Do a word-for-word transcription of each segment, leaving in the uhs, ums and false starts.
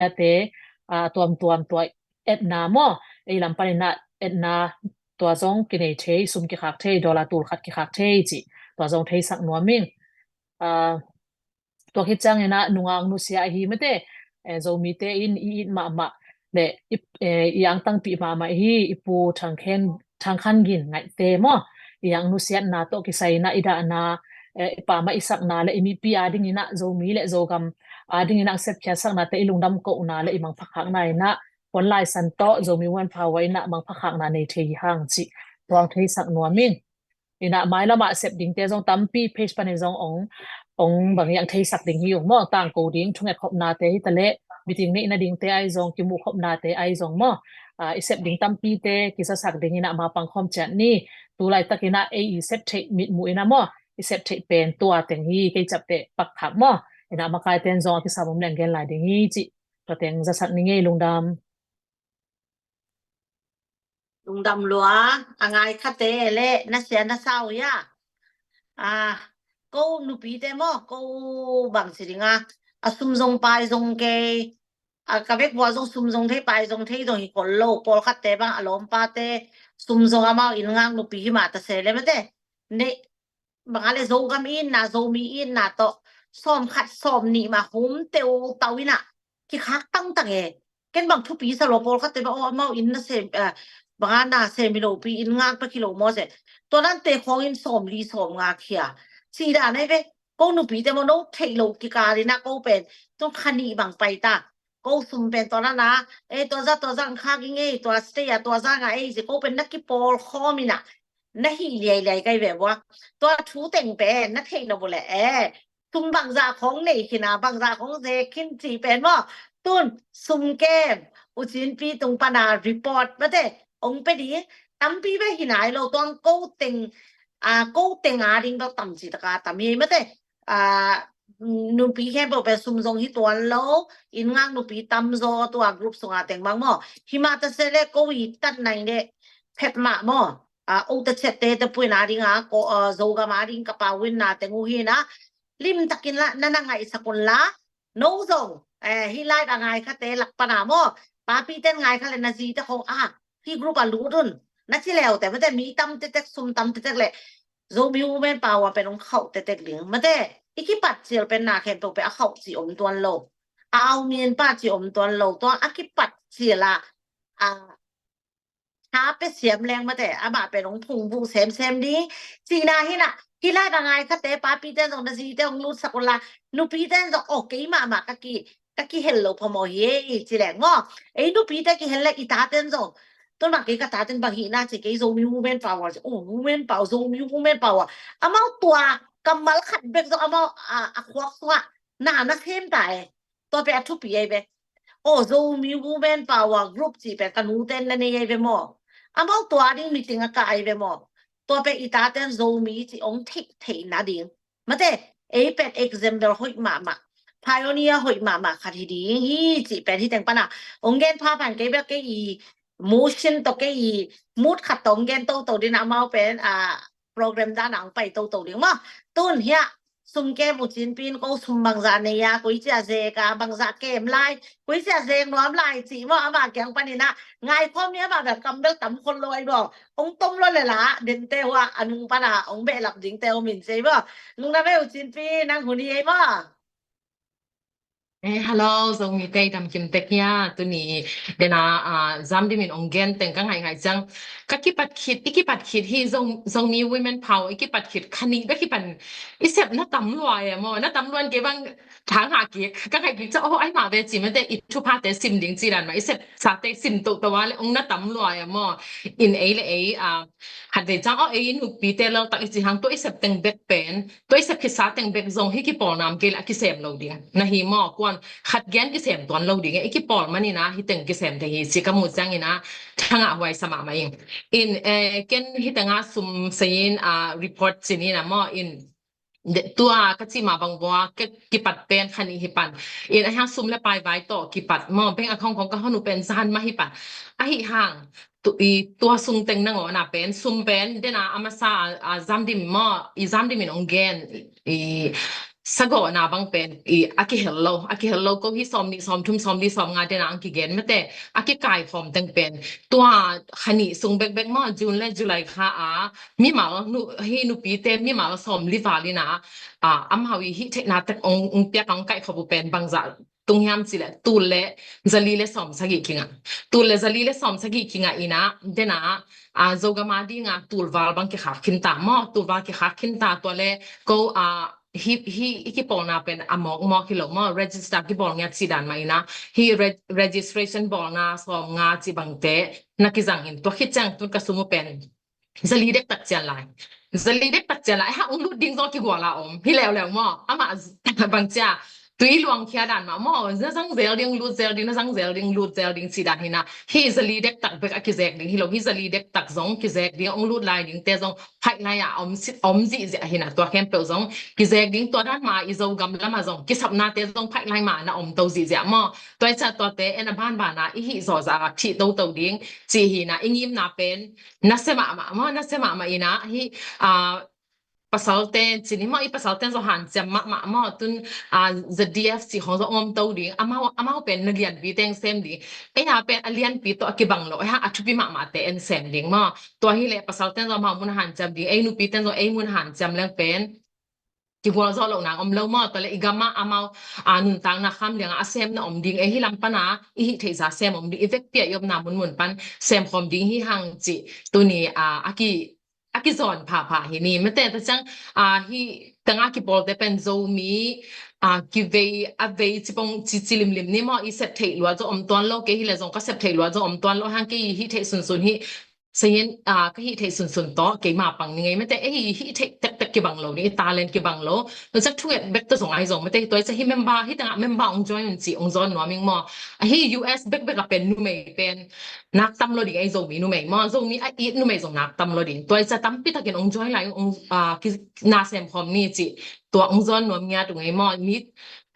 te, a, tuamtuam tua etna maw, ei lam panin ah etna tua zong kinei thei, sum kikhak thei, dollar tul khat kikhak thei cih tua zong theisak nuam ing. A, tua khit ciangin ah nungak nusia ahi mate, eh, Zomite in i it mahmah le i, eh, i angtangpih mahmah hi, i Pu Thang Khen, Thang Khan Gin Ngaihte maw, i ang nusiatna tawh kisai in ah i dahna, eh, i pamah i sakna le i mipi adingin ah Zomi le Zogam adingin ah sepkhiat saknate i lungdam kohna le i mangphakhakna in ah Puan Lai San tawh Zomi Women Power in ah mangphakhakna nei thei hi hang cih tua theisak nuam ing. In ah mailamah sep dingte zong tampi page panin zong ong, ong bang hiang theisak ding hi ung maw, tangko ding thunget khopnate hi taleh, meeting neih nadingte ahi zong, kimuh khopnate ahi zong maw, a, i sep ding tampite kizasak dingin ah ma pangkhawm ciat ni. Tu laitakin ah ei i sep theih mitmuh in ah maw, i sep theih pen tua teng hi, kei ciapteh pakkhak maw. In ah makaite in zong a kisam om leng gen lai ding hi cih tua teng zasak ni ngei. Lungdam. Lungdam lua, a ngai khate le na sia na sau ya. A, ko nupite maw, ko bang ci ding a, a sum zong pai zong kei, a ka vek vua zong sum zong thei pai zong thei zong hi kol lo, pawlkhatte bang a lawmpate sum zong amau inn ngak nupi hi mah ta se le mate. Nei, bang a le Zogam itna, Zomi itna tawh sawm khat sawm nih mah hum teu tau in ah kikhak tangtang e. Ken bang thupi sa lo, pawlkhatte bang, oh, amau inn na sem, eh, bang a na sem hi lo pi, inn ngak bek hi lo maw se. Tua nante khawng in sawm li sawm nga khia. Ci dan ai ve, ko nupite maw, no theih lo kikal in ah ko pen tung kha nih bang pai ta. Ko sum pen tua na na, eh, tua za, tua za ang khak ing ei, tua stay a, tua za nga ei, ci ko pen na kipawl khawm in ah na hih liailiai kai ve vua. Tua thu teng pen na theih lo bu le, eh, sum bangzah khong nei khin a, bangzah khong ze khin ci pen maw. Tun sum kem, U Cin Pi tung pana report mate ong pe di, tampi ve hi nai lo, tuang ko teng, a, ko teng a ding bel tam ci taka tam hi mate. A, nupi khempeuh pen sum zong hi tuan lo, inn ngak nupi tam zaw tua group sunga teng bang maw. Hi mah ta se le ko i tat nai le phet mah maw. A, o ta chet te te puina ding a, ko, a, Zogam a ding ka pau in na teng uh hi na. Lim takin la, na na ngaihsak un la, no zong, eh, hi live a ngai khate lak pana maw. Papi ten ngai kha le na zi te khong a, hi group a lut un. Na ci leu te, mate mi tam te tek, sum tam te tek le. Zomi Women Power pen ong khauh te tek ding. Mate, i kipat cil pen na khempeuh pen a khauh ci om tuan lo. A au min pa ci om tuan lo. Tua a kipat cil a, a, tha pe siam leng mate, amah pen ong phung bu semsem ding. Cina hi na, hi lai ka ngai khate, papi ten zong na zi te ong lut sak un la, nupi ten zong, oh, kei mahmah ka ki, ka kihel lo phamawh hi ei, ci leng maw. Ei nupi te kihel le i ta ten zong. Tun bang kei ka ta ten bang hi na ci, kei Zomi Women Power ci, oh, Women Power, Zomi Women Power. Amau tua kammal khat bek zong amau a, a khuak sungah na na sem ta e. Tua pen a thupi ai ve. Oh, Zomi Women Power Group ci pen ka nu ten na nei ai ve maw. Amau tua ding meeting a ka ai ve maw. Tua pen i ta ten Zomi ci ong theih theih na ding. Mate, ei pen example hoih mahmah. Pioneer hoih mahmah khat hi ding hi ci pen hi teng pana. Ong gen pha pan kei bek kei i motion to kei i mood khat to ong gen toto din amau pen, a, program dan a ong pai toto ding maw. Tun hia, sum kem U Cin Pi in ko sum bangzah nei a, koi cia zek a, bangzah kem lai, koi cia zek nuam lai ci maw, ama kiang panin a. Ngai khawm ni ama bel kam bel tam khol lo ai maw. Ong tom lo le la, den te hua, a nung pana, ong behlap ding te ong min ci maw. Lungdam e U Cin Pi, nang hun hi ei maw. Eh, hello, Zomi te dam kim tek hia, tuni, dena, ah, Zam Dim in ong gen teng ka ngai ngai ciang. Ka kipat khit, i kipat khit hi Zom-, Zomi Women Power, i kipat khit kha nih bek hi pan, i sep na tam lua e maw, na tam luan kei bang thang ha kik, ka ngai kik ciang, oh, ai mah ve ci mate, i thupha te sim ding ci dan mah, i sep sa te sim to to a le, ong na tam lua e maw, in ei le ei, ah, khat vei ciang, oh, ei nupi te lo tak i ci hang tua i sep teng bek pen, tua i sep khit sa teng bek zong hi kipawl nam kei le a kisem lo ding. Na hi maw, kuan khat gen kisem tuan lo ding. I kipawl manin a hi teng kisem te hi ci ka mu ciangin a thangah huai sa mahmah ing. In, eh, ken hi teng a sum sei in a report cin in a maw in de, tua ka ci ma bang bua ke kipat pen kha nih hi pan. In a hiang sum le pai vai to kipat maw, bank account kong ka honu pen zan ma hi pan. A hi hang, tu, i tua sung teng nangawn a pen, sum pen, dena a masa a, a Zam Dim maw, i Zam Dim in ong gen, i, sagawhna bang pen i a kihel lo, a kihel lo ko hi. Sawm nih, sawm thum, sawm li, sawm nga dena ang kigen mate, a kikaikhawm teng pen tua kha nih sung bekbek maw, June le July kha a mimal nu, hi nupite mimal sawm li val ina a, amau i hih theihna tek ong, ong piak a ong kaihkhop uh pen bangzah tung hiam cileh tul le zali le sawm sagih kingah, tul le zali le sawm sagih kingah ina dena a, Zogam a dinga tulval bang kikhak khinta maw, tulval kikhak khinta tua le ko a, hi, hi i kipawlna pen a mawkmawk hi lo maw, register kibawl ngiat cih dan mah ina hi re-, registration bawlna sawm nga cih bangte na kizang in tua khit ciang tun ka sum uh pen zali dektak cian lai. Zali dektak cian lai. Ha, ong lut ding zaw kigual a om. Hi leuleu maw. Amah bang cia. Tui luang khia dan mah maw. Na zang zel ding, lut zel ding, na zang zel ding, lut zel ding cih dan hina. Hi zali dektak bek a kizek ding hi lo. Hi zali dektak zong kizek ding, ong lut lai ding te zong phaih lai a om sit, om zihziah hina. Tua khempeuh zong kizek ding tua dan ma i Zogam lama zong kisapna te zong phaih lai ma na om to zihziah maw. Tua i ca tuate en a banbana i hih zawza thih toto ding cih hina. I ngimna pen nasia mahmah maw, nasia mahmah ina hi, a, pasalte cin hi maw, i pasalte zong hanciam mahmah maw, tun, a, Z D F cih khong zong om to ding, amau, amau pen na lianpi teng sem ding, ei a pen a lianpi tawh a kibang lo, ei ha a thupi mahmahte en sem ding maw, tua hileh pasalte zong amau mun hanciam ding, ei nupite zong ei mun hanciam leng pen kigual zawh loh nang om lo maw, tua le i gamah amau, a, nuntakna kham lianga a semna om ding, ei hi lam pana i hih theihsa sem om ding, i vekpi a i omna munmun pan sem khawm ding hi hang cih tuni, a, a ki, a kizawn phapha hi ni. Mate ta ciang, a, hi tanga kipawlte pen Zomi, a, kivei, a vei cipong ci, cilimlim ni maw, i sep theih luat zaw om tuan lo, kei hi le zong ka sep theih luat zaw om tuan lo, hang kei i hih theih sunsun hi, sayin, a, ka hih theih sunsun tawh keima pang ni ngei mate, ei hih theih tektek kibang lo ni, i talent kibang lo. Nusek thunget bek ta zong ai zong mate, tua i ca hi member, hi tengah member ong join un ci, ong zawn nuam ing maw. A hi U S bekbek a pen numei pen nak tam lo ding, ei Zomi numei maw, Zomi a it numei zong nak tam lo ding. Tua i ca tampi takin ong join lai, ong, a, ki, na sem khawm ni ci, tua ong zawn nuam ngiat ung ei maw. Mi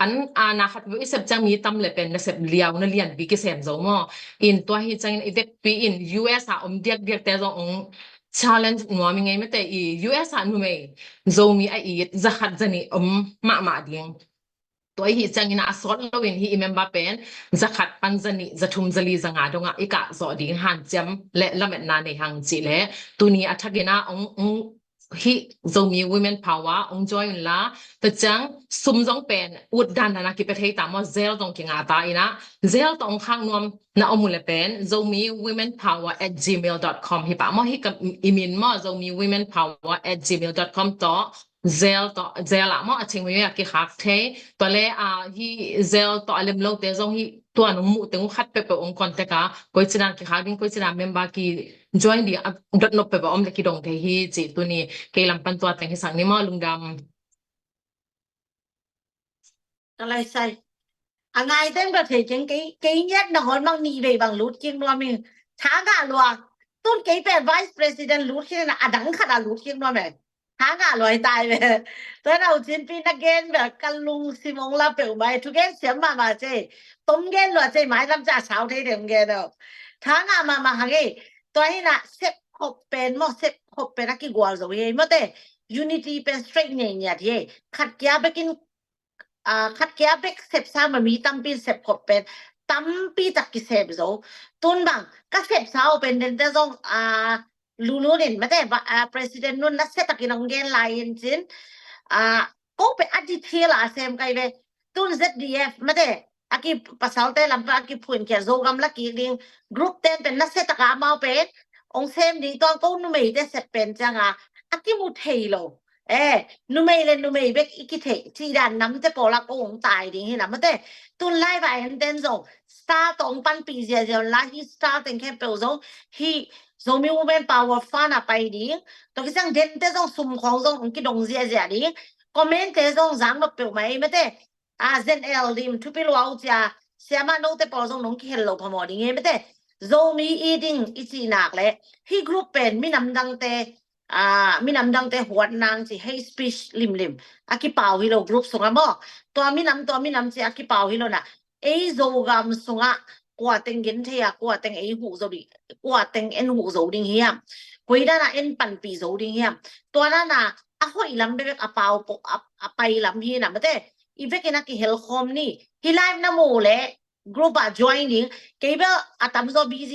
an, a, na khat veu i sep ciang mi tam le pen na sep liau na lianpi kisem zo maw. In tua hi ciangin i vekpi in U S a om diakdiakte zong ong challenge nuam i ngei mate, i U S a numei Zomi a it zakhat zanih om mahmah ding. Tua i hi ciangin a sawt loin hi i member pen zakhat pan zanih, zathum, zali, zanga dongah i kah zawh ding hanciam le lametna nei hang cih le tuni a thakin a ong, ong hih Zomi Women Power ong join unla, ta ciang sum zong pen ut dandan a kipia thei ta maw, zel zong kinga ta ina, zel tawh ong khak nuam na om uh le pen Zomi Women Power at gmail dot com hi pah maw, hi ka i min maw, Zomi Women Power at gmail dot com tawh zel tawh, zel ah maw, a cing mi a kikhak thei, tua le, a, hi zel tawh a lem lote zong hi tua nong muh teng uh khat peuhpeuh ong contact a, koi cina kikhak ding, koi cina member ki join ding a dot nop peuhpeuh om le kidong thei hi ci tuni kei lam pan tua teng hi sak ni maw, lungdam. Ka lai sai. A ngai teng bel thei keng kei, kei ngiat na hon mang nih vei bang lut kik nuam ing. Tha ngah lua. Tun kei pen vice president lut kik na a dang khat a lut kik nuam e. Tha ngah lua i tai ve. Tua na u cin pi na gen bel ka lung sim ong la peuh mai. Thu gen siam mahmah cei. Tom gen lua cei mai lam ca sau thei dem gen o. Tha ngah mahmah hang e. Tua hi na sep khop pen maw, sep khop pen a kigual zo hi maw te. Unity pen straight ngiat ngiat hi. Khat kia bekin, a, khat kia bek sep sa ma mi tampi sep khop pen tampi tak kisep zo. Tun bang ka sep sa o pen den te zong, a, lulun in mate ba, a, president nun na se takin ong gen lai in cin, a, ko pe a detail a sem kai ve. Tun Z D F mate a ki pasalte lampa a ki phuin kia Zogam la kik ding group ten pen na se taka amau pen ong sem ding tuang ko numei te sep pen cianga a kimu thei lo. E, numei le numei bek i kithei ci dan namte pawla ko ong tai ding hi na mate. Tun lai va en ten zong star tawh ong panpih ziazia la hi star teng khempeuh zong hi Zomi Women Power Fund a pai ding. Tua kisang den te zong sum khawng zong ong kidong ziazia ding. Comment te zong zang nop peuh mai mate. A, Zen El Lim, Thupi Luau cia, siama note pawl zong nong kihel lo phamawh ding hi mate. Zomi i ding i cih nak le hi group pen minam dangte, a, minam dangte huat nang ci hei speech limlim a kipau hi lo group sunga maw. Tua minam, tua minam ci a kipau hi lo na. Ei Zogam sunga kua teng gen thei a, kua teng ei huh zo ding, kua teng en huh zo ding hiam. Koi dana en panpih zo ding hiam. Tua dana a hoih lam bebek a pau po a, a pai lam hi na mate. I vekin a kihel khawm ni. Hi live na mu le group a join ding. Kei bel a tamzaw busy